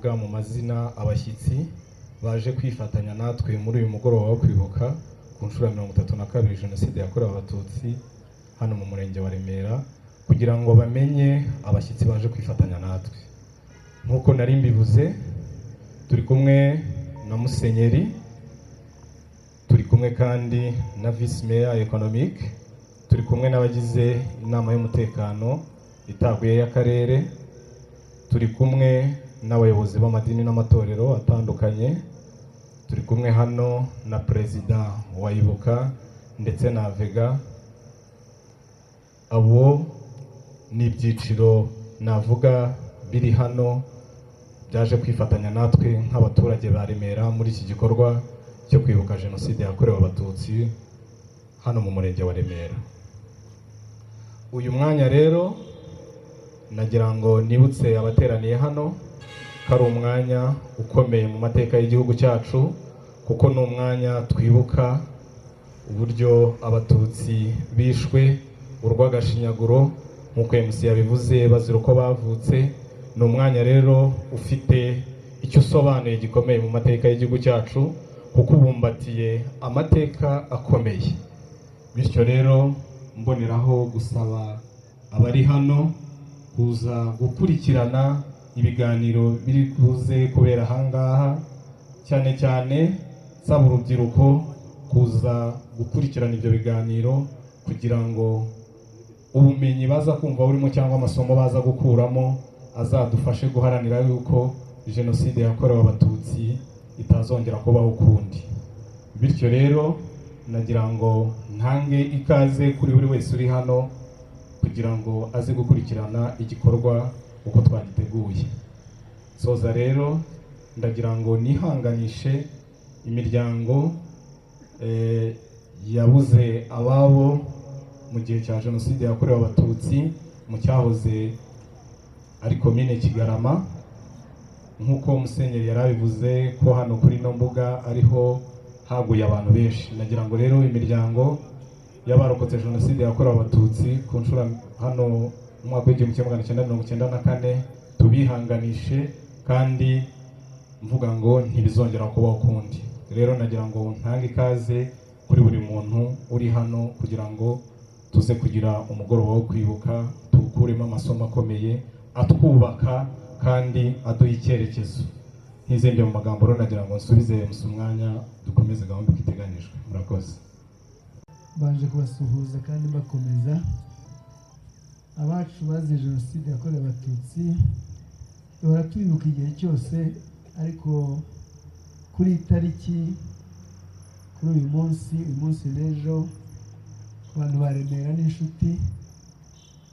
Mu mazina abashyitsi baje kwifatanya natwe muri uyu mugoroba wo kwibuka ku nshuro ya 32 Jenoside yakorewe Abatutsi hano mu murenge wa Remera, kugira ngo bamenye abashyitsi baje kwifatanya natwe. Nk'uko nari mbivuze, turi kumwe na Musenyeri, turi kumwe kandi na Vice Mayor Economique, turi kumwe n'abagize inama y'umutekano itaguye y'akarere, turi kumwe n'abayobozi b'amadini n'amatorero atandukanye, turi kumwe hano na Perezida wa Ibuka ndetse na Vega. Abo ni ibyiciro navuga biri hano byaje kwifatanya natwe nk'abaturage ba Remera muri iki gikorwa cyo kwibuka Jenoside yakorewe Abatutsi hano mu murenge wa Remera. Uyu mwanya rero nagira ngo nibutse abateraniye hano ko ari umwanya ukomeye mu mateka y'igihugu cyacu, kuko ni umwanya twibuka uburyo Abatutsi bishwe urw'agashinyaguro, nk'uko MC yabivuze, bazira uko bavutse. Ni umwanya rero ufite icyo usobanuye gikomeye mu mateka y'igihugu cyacu, kuko ubumbatiye amateka akomeye. Bityo rero mboneraho gusaba abari hano kuza gukurikirana ibiganiro biri buze kubera ahangaha, cyane cyane nsaba urubyiruko kuza gukurikirana ibyo biganiro kugira ngo ubumenyi baza kumva burimo cyangwa amasomo baza gukuramo azadufashe guharanira yuko Jenoside yakorewe Abatutsi itazongera kubaho ukundi. Bityo rero nagira ngo ntange ikaze kuri buri wese uri hano kugira ngo aze gukurikirana igikorwa uko twagiteguye. Soza rero ndagira ngo nihanganishe imiryango yabuze ababo mu gihe cya Jenoside yakorewe Abatutsi mu cyahoze ari komine Kigarama. Nk'uko Musenyeri yarabivuze ko hano kuri ino mbuga ariho haguye abantu benshi, nagira ngo rero imiryango y'abarokotse Jenoside yakorewe Abatutsi ku nshuro hano mu mwaka w'1994 tubihanganishe, kandi mvuga ngo ntibizongera kubaho ukundi. Rero nagira ngo ntange ikaze kuri buri muntu uri hano kugira ngo tuze kugira umugoroba wo kwibuka, tuwukuremo amasomo akomeye atwubaka kandi aduha icyerekezo. Ntizembye mu magambo rero nagira ngo nsubize MC umwanya dukomeze gahunda uko iteganijwe. Murakoze. Baje kubasuhuza kandi bakomeza abacu bazize Jenoside yakorewe Abatutsi. Duhora tubibuka igihe cyose, ariko kuri iyi tariki, kuri uyu munsi, uyu munsi n'ejo, abantu ba Remera n'inshuti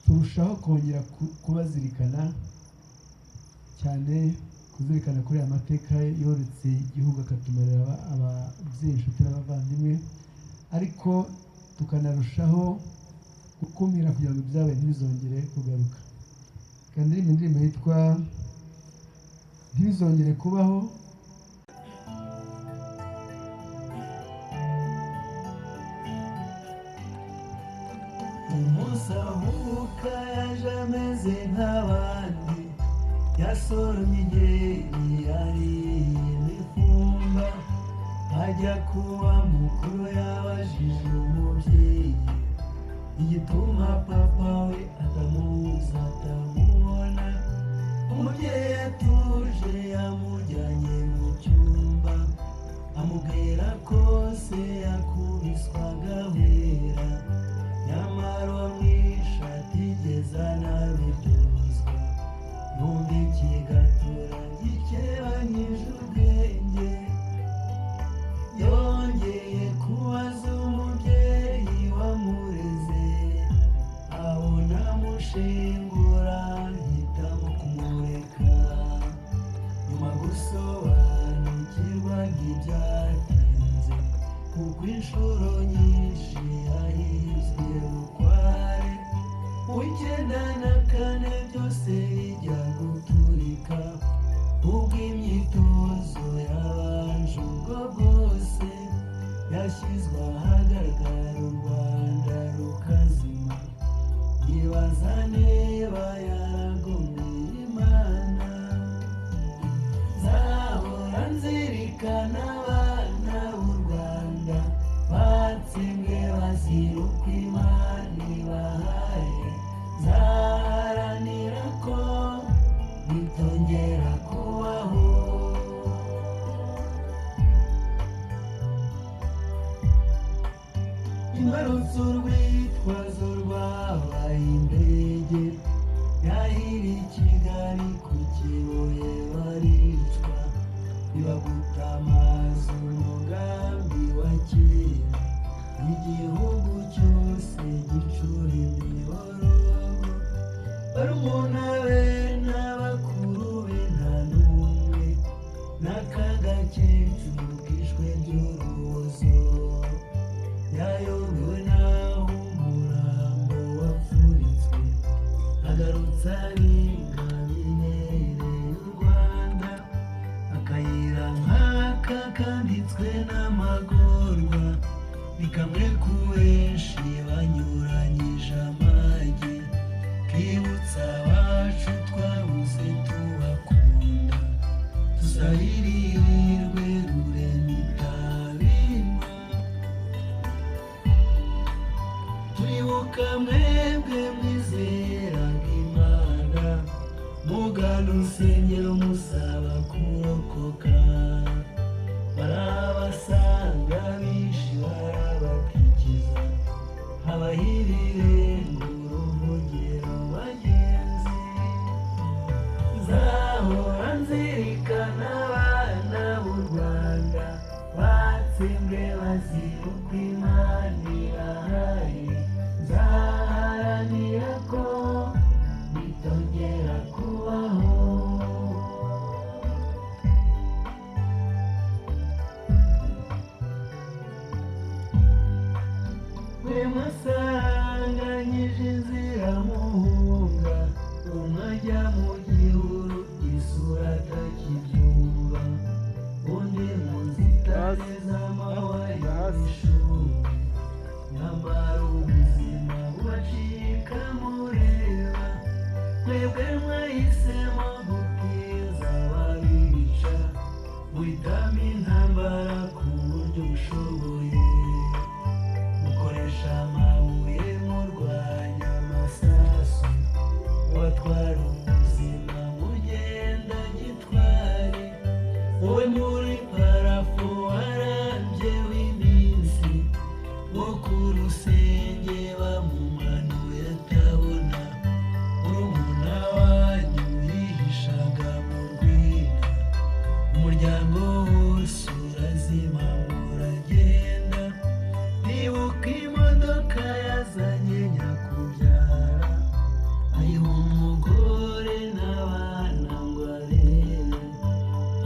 turushaho kongera kubazirikana cyane, kuzirikana kuri aya mateka yoretse igihugu akatumarira ababyeyi, inshuti n'abavandimwe, ariko tukanarushaho gukumira kugira ngo ibyabaye ntibizongere kugaruka. Kandi indirimbo yitwa Ntibizongere Kubaho. Umunsi ahuka yaje ameze nk'abandi, yasoromye inkeri yariye imifumba, ajya kuba mukuru yabajije umubyeyi igituma papa we atamuzi atamubona. Umubyeyi atuje yamujyanye mu cyumba, amubwira ko se yakubiswaga ahwera, nyamara uwamwishe atigeze anabiryozwa. Yumva ikigatura gikebanyije ubwenge, yongeye kubaza umubyeyi wamureze, abona amushengura ahitamo kumureka. Nyuma gusobanukirwa ntibyatinze, kuko inshuro nyinshi yahizwe bukware. 94 byose bijya guturika, ubwo imyitozo yabanje ubwo bwose yashyizwe ahagaragara, u Rwanda rukazima. Yibaza niba yaragomeye Imana. nzirikana abana b'u Rwanda batsembwe bazira uko Imana ibahaye, nzaharanira ko bitongera kubaho. Imbarutso urwitwazo rwabaye indege yahiriye i Kigali ku Kibuye baricwa, bibaguta amazi umugambi wa kera, igihugu cyose gicura imiborogo, barumuna be n'abakuru be nta n'umwe, n'akagakecuru kishwe by'urubozo, yayobewe n'aho umurambo wapfuritswe, agarutse ari ingabo y'u Rwanda, akayira nk'aka kanditswe n'amagorwa, ni kamwe ku benshi banyuranyije amage, kibutsa abacu twabuze tubakunda, tusabirirwe rurema itabima. Turibuka mwebwe mwizeraga Imana, mugana urusengero musaba kurokoka, barabasanga bishi barabatikiza, abahirire ngo uruvugiro bagenzi. Nzahora nzirikana abana b'u Rwanda batsembwe bazira uko Imana ibahaye, nzaharanira ko bitongera kubaho. Mwe mwasanganyije inzira muhunga, umwe ajya mu gihuru isura atakibyumva, undi mu nzitane z'amahwa y'ishuri, nyamara ubuzima bubacika mureba, mwebwe mwahisemo gukiza ababica, guhitamo intambara ku buryo bushoboye, mukoresha amabuye murwanya amasasu, abatwara ubuzima mugenda gitwari, wowe muri parafo warambye w'iminsi, wo ku rusenge bamumanuye atabona, murumuna wanyu yihishaga mu rwina, umuryango wose urazima muragenda, nibuka imodoka yazanye nyakubyara, ayiha umugore n'abana ngo arebe,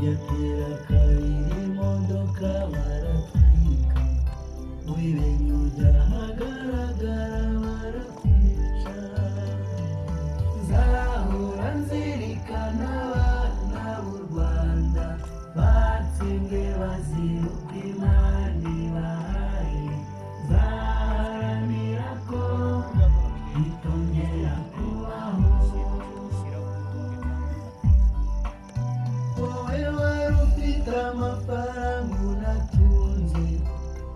yatera kabiri imodoka baratwika, ubimenye ujya ahagaragara barakwica. Nzahora nzirikana abana b'u Rwanda batsembwe bazira uko Imana ibahaye, nzaharanira ko bitongera kubaho. Wowe wari ufite amafaranga unatunze,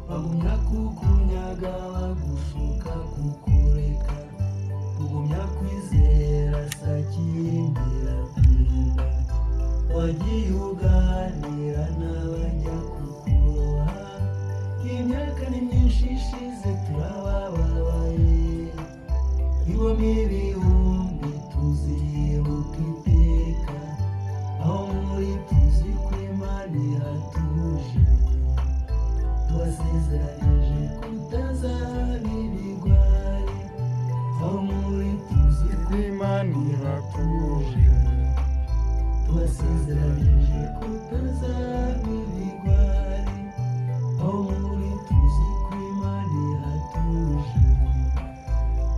bagumya kukunyaga bagushuka kukureka, ugumya kwizera sakindi iratinda, wagiye uganira n'abajya kukuroha, imyaka ni myinshi ishize turabababaye, ibamo ibihumbi tuzibuka iteka, aho muri tuzi ko Imana ihatuje, tubasezeranyije kutazaba ibigwari, aho muri tuzi ko Imana ihatuje, tubasezeranyije kutazaba ibigwari, aho muri tuzi ko Imana ihatuje,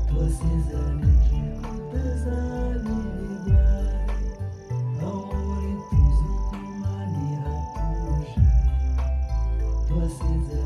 tubasezeranyije kutazaba ibigwari, aho muri tuzi ko Imana ihatuje, tubasezeranyije.